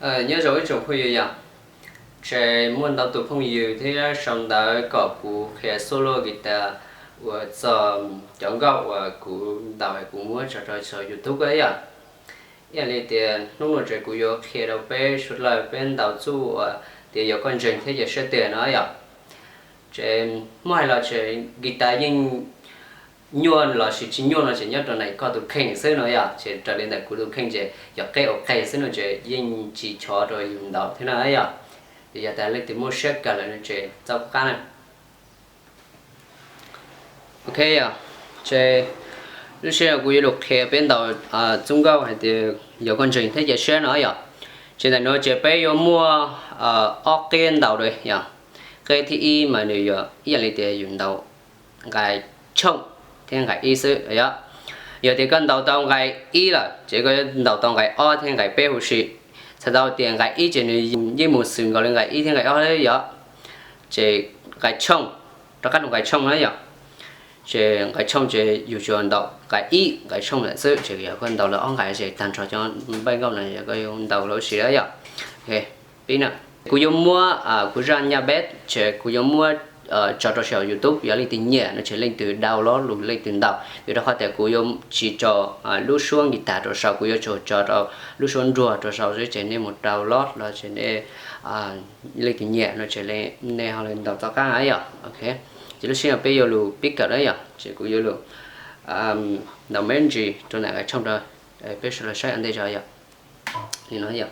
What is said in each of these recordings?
Nyob zoo ib tsoom phooj ywg yom, ces muaj ntau tus phooj ywg thiab sau ntawv kom kuv qhia solo guitar uas txog cov nkauj uas kuv ntaus kuv muab tso rau saum YouTube yom. Ib yam li tias hnub no ces kuv yuav qhia rau peb suav dlawg peb ntaus txuj uas tias Yog koj ntseeg thiab cia siab tiag no yom. Ces muab hais los ces guitar yeej nyuaj lossis tsis nyuaj no ces nyob rau ntawm koj tus kheej xwb no yom. Ces raws li ntawm kuv tus kheej ces yog qeb ua qeg xwb no ces yeej tsis chov rau yus ntaus thiab na yom. Ces yog tias leej twg muaj siab kawg lawm no ces txhob qab na. Ok yom, ces lub sij hawm kuv yuav lug qhia peb ntaus txuj nkauj hais tias Yog koj ntseeg thiab cia siab no yom. Ces ntawm no ces peb yuav muaj ob qeb ntaus rau yom. Qeb thib ib mas nws yog ib yam li tias yus ntaus nqai tshooj thiab nqai ib xwb yom. Yog tias koj ntaus tau nqai ib lawm ces koj yuav ntaus tau nqai ob thiab nqai peb huv si. Txhais tau tias nqai ib ces nws yeej mus xws nkaus li nqai ib thiab nqai ob yom. Ces nqai tshooj, rov qab rau nqai tshooj na yom. Ces nqai tshooj ces yus tsuas ntaus nqai ib nqai tshooj lawm xwb, ces yog koj ntaus lawv ob nqai ces tag nrho cov npaj nkauj no yog koj yuav ntaus lawv huv si yom. Pib na, kuv yuav muab kuv zaj nyaj beb ces kuv yuav muab tso rau saum YouTube, yog leej twg nyiam no ces leej twg download los leej twg ntaus. Vim rau qhov tias kuv yuav tsis tso lub suab guitar rau saum, kuv yuav tsuas tso rau lub suab nruas rau saum xwb, ces nej mus download los ces nej, leej twg nyiam no ces nej ho li ntaus txoj qab na yom. Ok, ces lub sij hawm peb yuav lug pib kawm na yom, ces kuv yuav lug ntaus me ntsis rau ntawm nqai tshooj rau peb sawv daws saib ua ntej tso yom. Li no yom.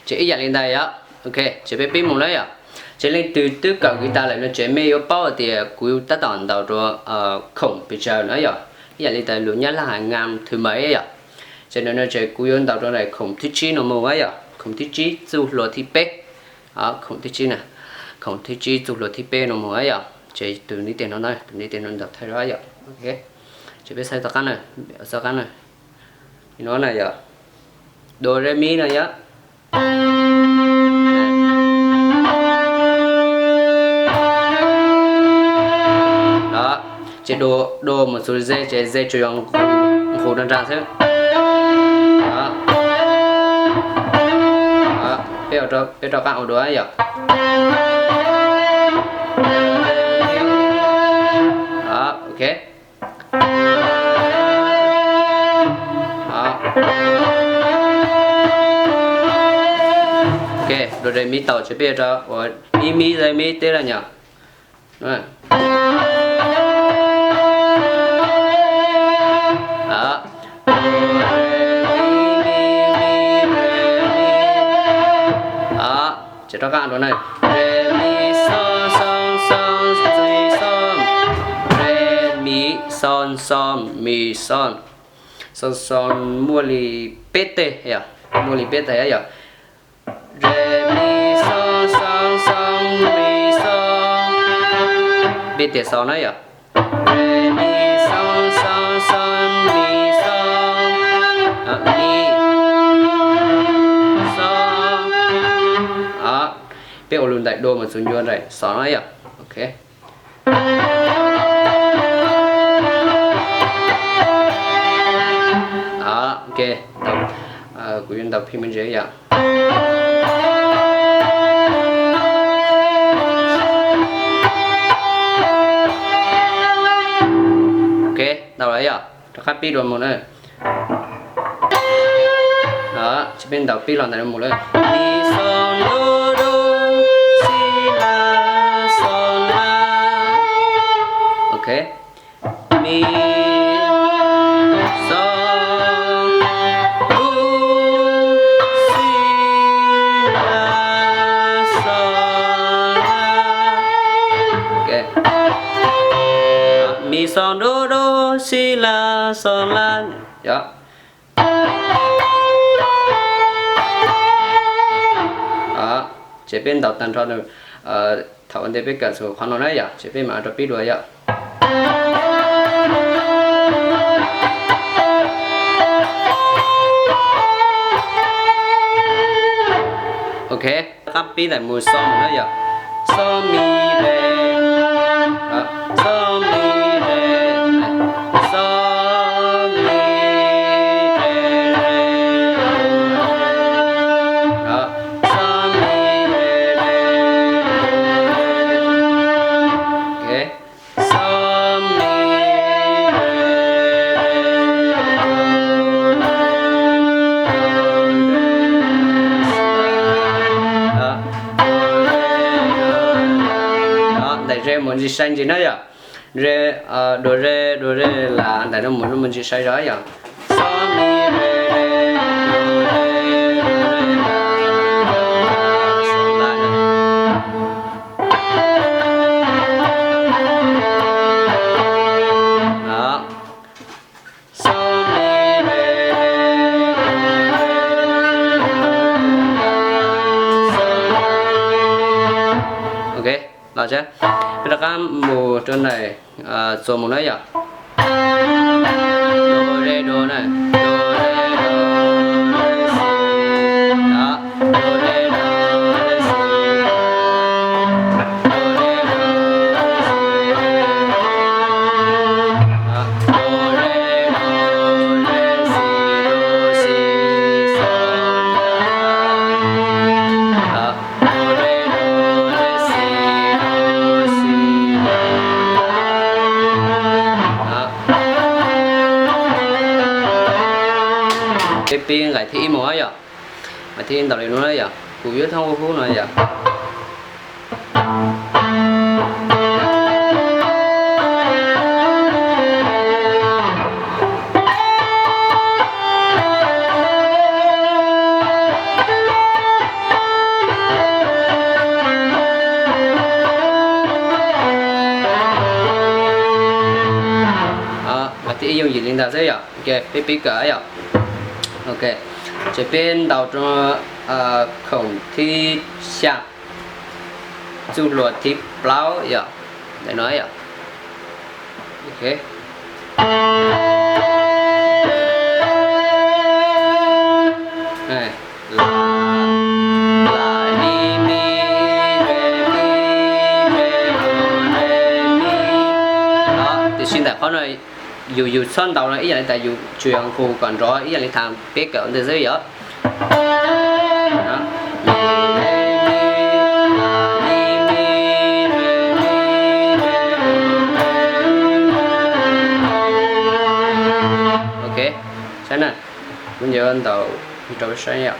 Ces ib yam li ntawd yom. Ok, ces peb pib mus na yom. Ces leej twg twb kawm guitar lawm no ces mej yuav paub tias kuv tab tom ntaus rau khoom pes tsawg no yom. Ib yam li tas lus Nyab Laj has ngam thwv mawm yom. Ces ntawm no ces kuv yuav ntaus rau ntawm khoom thib tsib no mus yom, khoom thib tsib txuj hlua thib peb. Khoom thib tsib na, khoom thib tsib txuj hlua thib peb no mus yom. Ces tus ntiv tes no na, tus ntiv tes no ntaus thawj zog yom. Ces peb saib txoj qab na, txoj qab na, no na yom, do re mi no yom. Ces do, do mus txug ze ces ze tsuas yog nqus nra nra xwb. Peb rov qab ua dua yom. Ok. Ok, do re mi tau ces peb rov ua mi mi re mi teb lawm yom. Ces rov qab dua na, re mi xo xo xo si xo, re mi xo xo mi xo. Xo xo muaj li peb teg yom, muaj li peb teg yom. Re mi xo xo xo mi xo. Peb tias xo na yom. Re mi xo xo xo mi xo, mi xo. Peb ua lus ntawm do mus txug ncua ntawm xo na yom. Ok. Ok, kuv yuav ntaus phim me ntsis yom. Ok, tau lawm yom, rov qab pib dua mus na. Ces peb ntaus pib los ntawm no mus lawm. Mi xo do do si la xo la. Ok. Mi xo do si la xo la. Ok. Mi xo do do si la xo la. Yog. Ces peb ntaus tag nrho, thaum ua ntej peb kawm txug qhov no na yom, ces peb mam rov pib dua yom. Ok, qab pib ntawm mus so mus na yom. So mi re, so mi re, so mi re, so mi re, ok. So mi re, ntawm re mus ntsis sai ntsis na yom. Re, do re, do re la, ntawm no mus mus ntsis sai zog yom. So mi re, re, do re, do re la, so la. Ok, los seb, peb rov qab mus rau ntawm txuas mus na yom. Do re do na, do re do re si, do re do re si, do re do re si, do re do re si do si so la. Peb pib nqaij thib ib mus yom. Nqaij thib ib ntaus li no na yom, kuv yuav thooj hu hub no yom. Nqaij thib ib yooj yim li ntawd xwb yom. Ok, peb pib kawm yom. Ok, ces peb ntaus rau khoom thib xya, txuj hlua thib plaub yom, ntawm no yom. Ok. Tiam sis ntawm qhov no yus yus txhob ntaus no ib yam li tas yus tsuas yog nqus kom nrov ib yam li tas peb kawm ntawd xwb yom. Ok, saib na, kuv ncaws ntaus rau saib yom.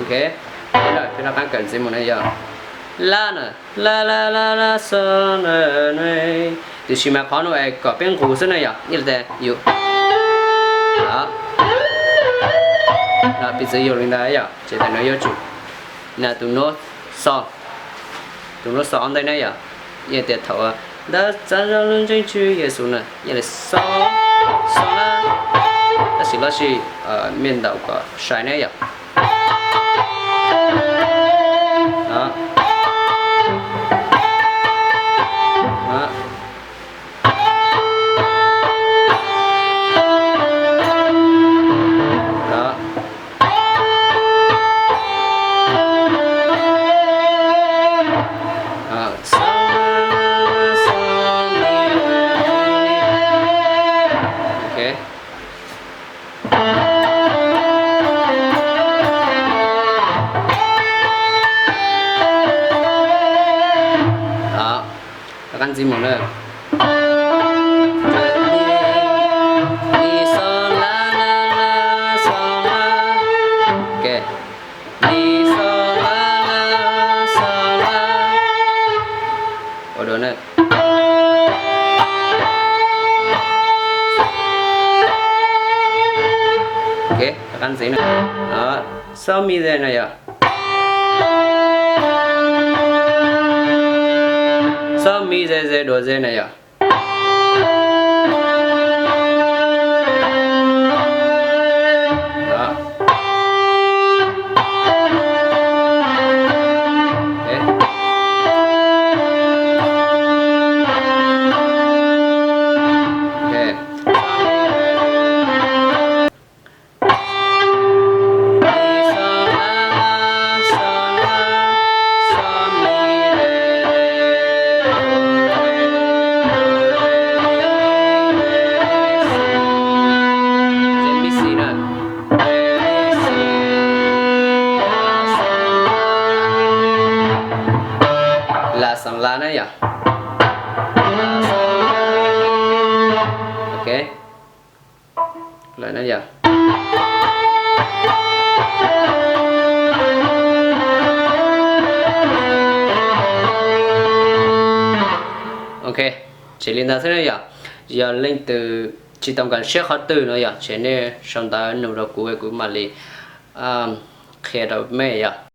Ok, peb rov qab kawm ntxiv mus na yom. La na, la la la la so na. Tiam sis mas qhov no es kom peb nqus xwb na yom, ib yam li tas yus, piv txwv yus li ntawd yom, ces ntawm no yuav tsum na tus nub xo, tus nub xo ob ntej na yom, ib yam li tias thaum ntawd txav zog lub ntsej tswv Yexus na, ib yam li xo, xo na, tab sis lub sij me ntaus kom sai na yom. Ok. Rov qab ntxiv mus na. Mi so la la la so la. Ok. Mi so la la so la. Ua dua na. Ok, rov qab ntxiv na. So mi re no yom. Xo mi re re do re na yom. La xo la na yom. Ok, lawm na yom. Ok, ces li ntawd xwb na yom. Yog leej twg tsis tau nkag siab qhov twg no yom, ces nej sau ntawv nug rau kuv, kuv mam li qhia rau mej yom.